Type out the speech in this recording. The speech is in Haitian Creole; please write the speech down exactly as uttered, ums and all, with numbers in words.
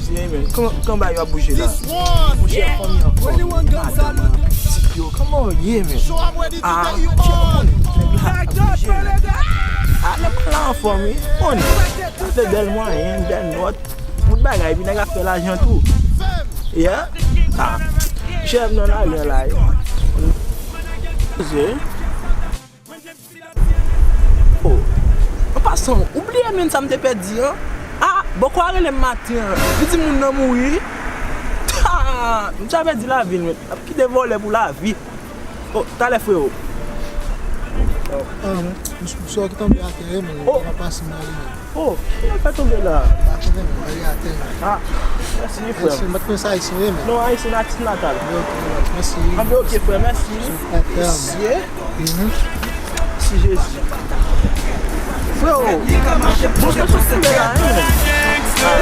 Ye, men. Kòman, kòman bagay yo ap bouje la? Monchè, fanmi an fò. Madanm nan, pitit yo, kòman w ye, men? Ah, monchè, kòman nèg la ap bouje, men? Ah, nèg la anfòm, wi. Bon, se bèl mwayen, bèl nòt. Bout bagay, epi nèg ap fè lajan tou. Yeah? Ah, chèf nan lajan la, wi. Oh. An pasan, ou bliye menm sa m te pèdi an? Ah, bòkò a rele m maten an. Li di moun nan mouri. Ah, m t ap pèdi lavi l, men. L ap kite vòlè pou lavi. Oh, talè, freo. Ah, m sou ki tonbe atè, wi, men. Oh. Mwen pase m ale, men. Oh, ki sa fè tonbe la? Pa tonbe, men, mwen atè. Ah, mèsi, frè m. Ayisyen, mwen te konn sa, Ayisyen, wi, men. Non, Ayisyen natif natal. Ok, mèsi. Ah, ben, ok, frè, mèsi. Frè m. Mèsi. Mhm. Si Jezi. Freo, mwen sou tonbe la, wi, men. Ah.